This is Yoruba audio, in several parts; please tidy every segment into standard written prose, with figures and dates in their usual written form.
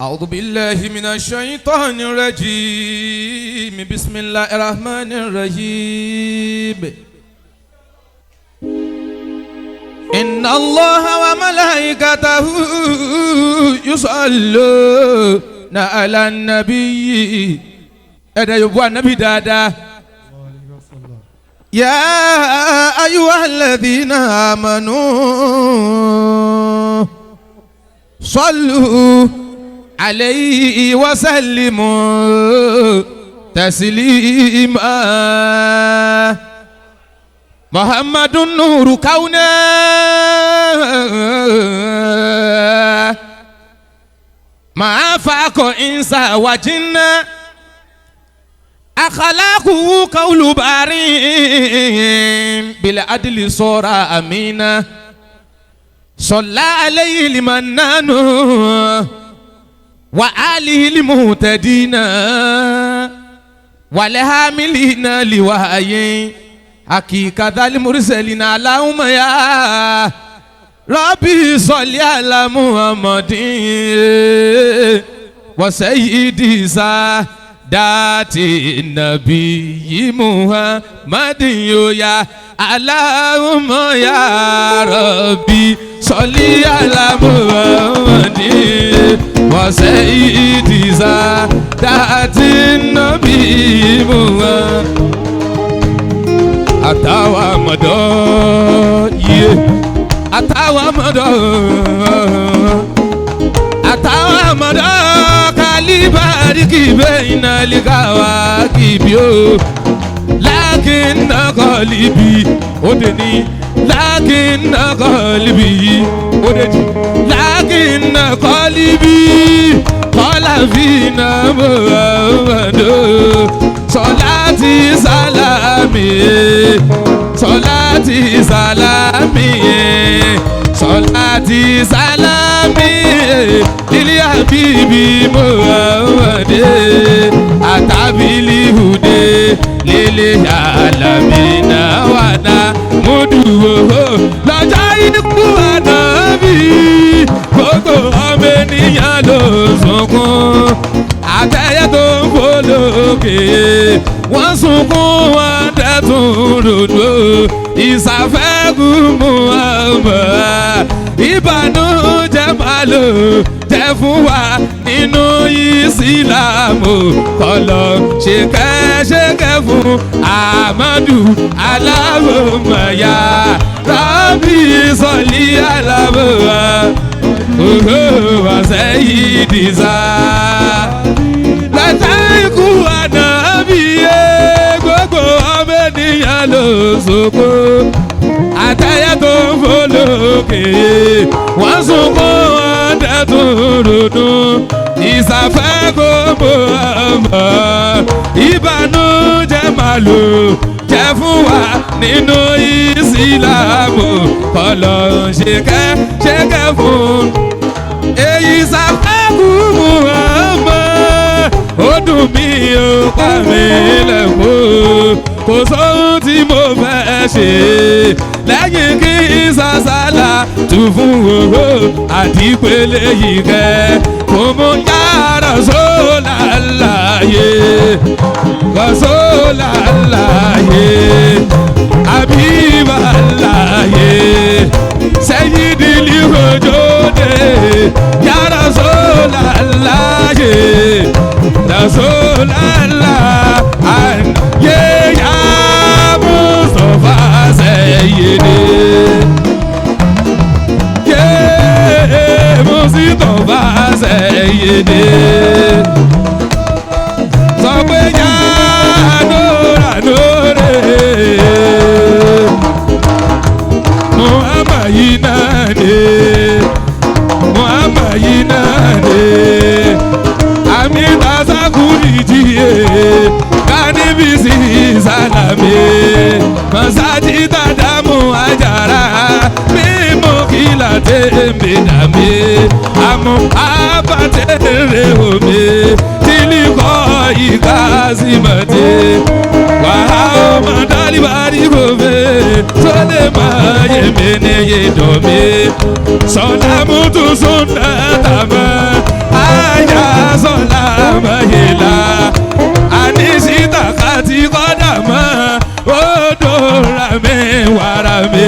أعوذ بالله من الشيطان الرجيم بسم الله الرحمن الرحيم إن الله وملائكته يصلون على النبي ẹ̀dá yòówù ànábì dáadáa. يا أيها الذين آمنوا صلوا عليه وسلموا تسليما محمد نور كونا ما فاق إنسا وجنا أخلاقه قول بارين بالعدل صار أمينا صلى عليه المنان وآله المهتدين والهاملين لوحي حقيقة المرسلين اللهم يا ربي صل على محمد وسيدي سادات النبي محمد يا اللهم يا ربي صل على محمد وسيدي سادات النبي محمد àtàwọn àmọ̀dọ́ yé àtàwọn àmọ̀dọ́ àtàwọn àmọ̀dọ́ kálíbárì kìbẹ́ iná líkàwá kìbí o lákìnnà kọ́líbì ó dé ní lákìnnà kọ́líbì yìí ó dé jù lákìnnà kọ́líbì kọ́lá fínà mọ́àmọ́dọ́ sọláàtì sálámì sọláàtì sálámì sọláàtì sálámì ilé àbíbí muhammadu àtàbílì hùdé lílé àlàmínà wàdà múdùwò lọ́jọ́ ikú ànábì gbogbo ọmọ ènìyàn ló sunkún àtẹ̀yẹ tó ń fò lókè wọ́n sunkún wọ́n dẹ́tun ròdò ìsàfẹ́kù Muhammad ìbànújẹ́ máa lò jẹ́ fún wa nínú ìsìlámù kọlọ ṣèkẹ́ ṣèkẹ́ fún Ahmadu aláwòmọ̀yá rábì sọ̀lí aláwòmọ̀ òhò wàṣẹ́ yìí dìsa lọ́jọ́ ikú ànábì yé gbogbo ọmọ ènìyàn ló soko àtẹ̀yẹ tó ń fò lókè wọ́n sunkún wọ́n dẹ́tun ronú ìsàfẹ́ gbogbo ọmọ ìbànújẹ́ màlúù jẹ́ fún wa nínú ìsìlámù kọlọ̀ ṣèkẹ́ ṣèkẹ́ fún èyí sàfẹ́kù Muhammad ó dùn mí ó pa mí lẹ́kọ̀ọ́ kò sóhun tí mo fẹ́ ṣe lẹ́yìn kí sàṣàlà tù fún owó àdìpele yìí kẹ́ kò mú yàrá sólà láàyè kò sólà láàyè àbíbà láàyè sẹ́yìn dìlí ojòdè yàrá sólà láàyè rasulala ye ya Mustafa seyidi ye Mustafa seyidi sọ pé ya nora nore Muhammad yìí náà ni Muhammad yìí náà ni àmì tasakuri jíye kánibisi sálàmì masaji tadamu ajara mímú kìlà tèmi dàmí àmú abatẹrẹ omi tìlíkọ ìkásímọ̀tì wàhálà ọmọ dálíbárí gòfè sọlẹ̀ máa yẹ mí ní yé dọ̀mí sọlámù tún sún náà tàmá. sọ̀la mọ̀yìlá àníṣítà kàti kọ́dà mọ́ odò ra mi wàrà mi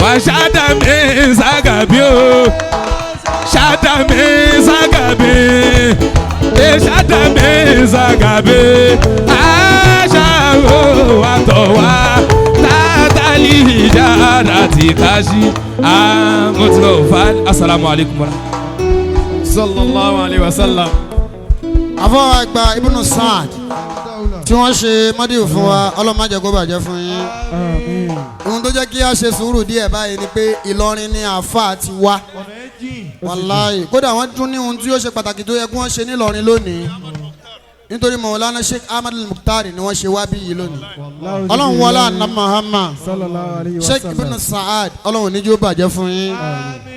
wà ṣáda mi ságàbí o ṣáda mi ságàbí e ṣáda mi ságàbí àṣà o àtọ̀ wá tátàlí ìjára ti káṣí àmọ́tò fa asalaamu alaykum wa rahmatulahi. Sallallahu alayhi wa sallam. Àfọwọ́ àgbà Ibn Saad tí wọ́n ṣe mọ́díù fún wa, Ọlọ́run má jẹ́ kó bàjẹ́ fún yín. Ohun tó jẹ́ kí a ṣe sùúrù díẹ̀ báyìí ni pé Ìlọrin ni àáfàá ti wá, wàláì. Kódà wọ́n tún ní ohun tí ó ṣe pàtàkì tó yẹ kí wọ́n ṣe nílọrin lónìí, nítorí Mọ̀wọ́lánà Sheikh Ahmad Al-Mukhtar ni wọ́n ṣe wá bí yìí lónìí. Ọlọ́run wọlé àná Muhammad. Sheikh Ibn Saad, Ọlọ́run ní jẹ́ ó bàjẹ́ fún yín.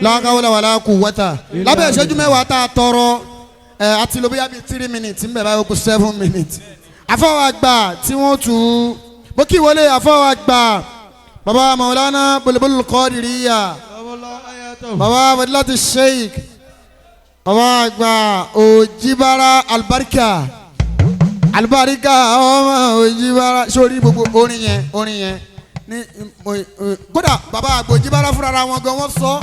Lákàwọ́lá wàlá kú wọ́tà lábẹ́ ìṣẹ́jú 10 tá a tọrọ ẹ̀ àti lóbi yàbí 3 minutes ń bẹ̀ báyìí, ó kù 7 minutes. Àfọwọ́ àgbà tí wọ́n tù ú bó kí wọlé, àfọwọ́ àgbà baba Maulana Bulbul Qadiriyya, baba Fadilati Sheikh, baba àgbà Òjìbára Albarika, Albarika ọmọ Òjìbára. Sórí gbogbo orin yẹn, orin yẹn ní kódà baba àgbà Òjìbára fúnra wọn gan, wọ́n sọ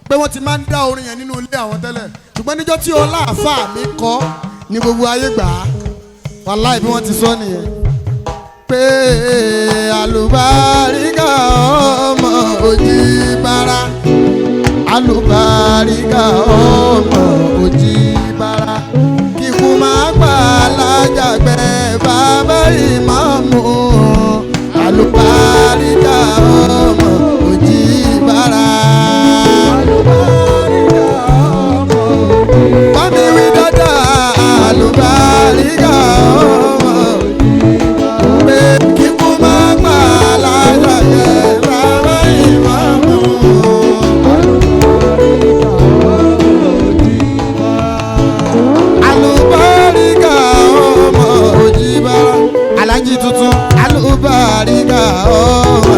pé wọ́n ti máa ń dá orin yẹn nínú ilé àwọn tẹ́lẹ̀, ṣùgbọ́n níjọ́ tí ọlá àfà mi kọ́ ní gbogbo ayé gbà á. Wàláì, bí wọ́n ti sọ nìyẹn pé àlùbáríkà ọmọ Òjìbára, àlùbáríkà ọmọ Òjìbára, kíkú máa gbà lájàgbẹ́ bàbá ìmáàmù, àlùbáríkà ọmọ Òjìbára. Bámi wí dáadáa, àlùbáríkà ọmọ pé kíkú máa gbà lájàgbẹ́ bàbá ìmáàmù. Alùbáríkà ọmọ Òjìbára, alájí tuntun, alùbáríkà ọmọ.